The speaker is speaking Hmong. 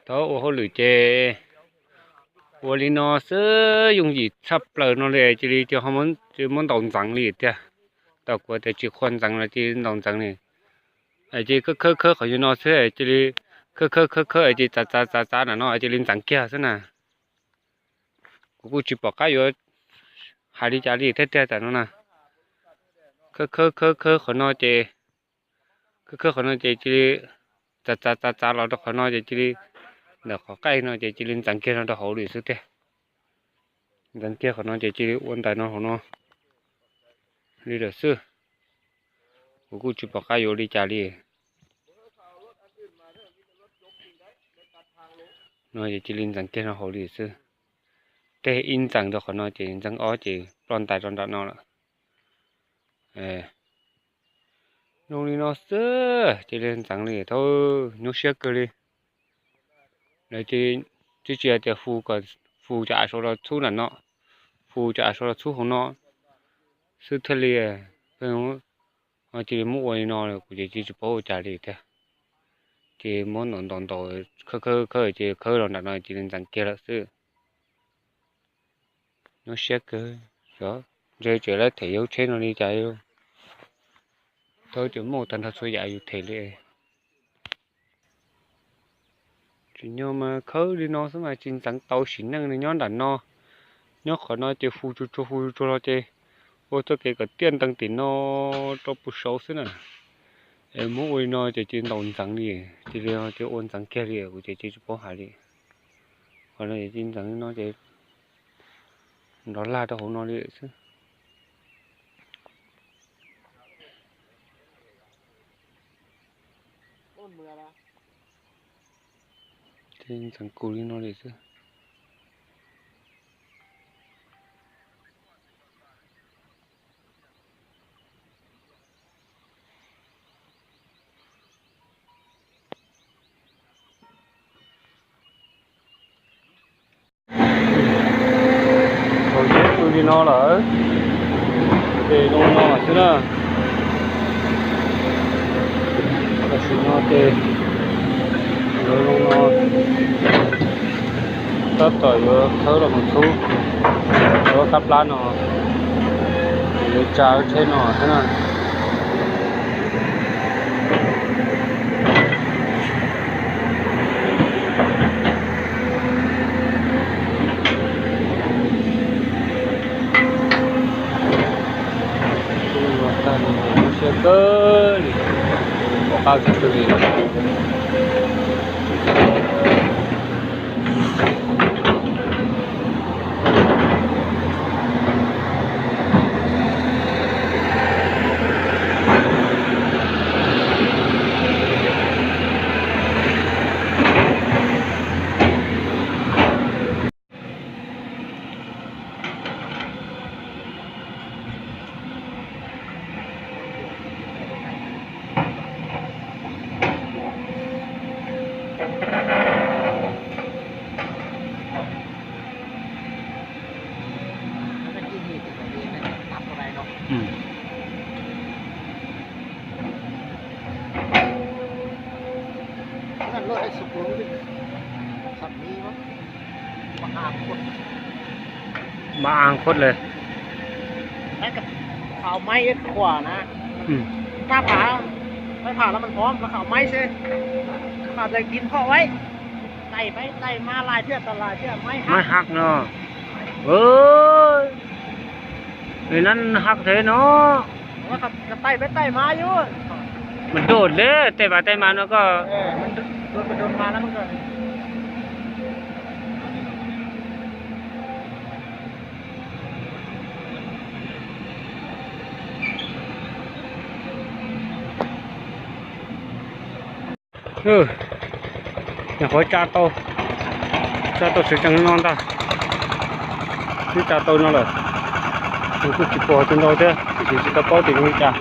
Thaum ua hauj lwm ces ua li no xwb, yooj yim tshaj plaws no li, cia li muab ntaus ntxeev li tiag. Tau kuv tias tsis qhuav ntxeev los cia li ntaus ntxeev li. Cia li khawb khawb khawb qhov no xwb, cia li khawb khawb khawb khawb, cia li txav txav txav txav nram no, cia li ntxeev kiag xwb na. Kuv kuj tsis pom qab yuav hais li cas li thiab tiag tam no na. Khawb khawb khawb khawb qhov no ces, khawb khawb qhov no ces cia li txav txav txav txav los rau qhov no ces cia li, ntawm qhov qaij no ces cia li ntxeev kiag no rau hauv li xwb tiag. Ntxeev kiag qhov no ces cia li ua ntais no hauv no li lawm xwb. Kuv kuj tsis pom qab yuav li cas li. No ces cia li ntxeev kiag no hauv li xwb. Tej ib ntxeev rau qhov no ces ntxeev ob ces ploj ntais rau nram no lawm. Zoo li no xwb cia li ntxeev li thaum nyuaj siab kawg li. Lawv tsis tsis hais tias fu kom, fu cov av sau los txhub nram no, fu cov av sau los txhub hauv no xwb thiaj li, cia li muab ua li no kuv ces tsis paub ua cas li thiab. Ces muab ntaus ntaus ntaus, khawb khawb khawb ces khawb los nram no cia li ntxeev kiag lawm xwb. Nyuaj siab kawg, xyov ntshe tseem lawv them yus tsheb no li cas. Thaum ces muaj tag nrho txhua yam yus them li. Tsim nyog mas khawb li no xwb mas tsis ntxeev tau sim neej li nyob nram no. Nyob qhov no ces fu tsuag tsuag fu tsuag tsuag los ces ua txoj kev kom tiaj ntees tim no rau puag saud xwb na. Es muab ua li no ces cia li ntaus ntxeev li, cia li cia ua ntxeev kiag li kuv ces cia tsis paub hais li. Qhov no ces cia li ntxeev li no ces nrov lag rau hauv no li xwb. Ces ntxeev kus li no li xwb. Thaum yog pw li no lawm ces zoo no xwb na. Tam sim no ces yuav zoo no, tab tom yuav khawb los mus txhub lub kab plab no, yuav tsa lub tsheb no xwb na. Siab kawg li, pom qab tsis tau li. Mas ang khuấtเลย. Khảo máy ít quả nè. Ta phả, phải phả là mình phóng, là khảo máy xem. Khảo dây kín phọ ấy. Tay phải tay ma lai thiệt, ta lai thiệt, máy hắc. Máy hắc no. Ơ, thì nó hắc thế nó. Ủa, cái tay với tay ma chứ. Mình đột đấy, tay vào tay mà nó có. Ê, mình đột, mình đột ma lắm cơ. Nyuam qhuav tsa tau, tsa tau sawv tsees no ntag. Twb tsa tau no lawm, kuj tsis pom tus ntau thiab, tiam sis tsis tau paub tias zoo li cas.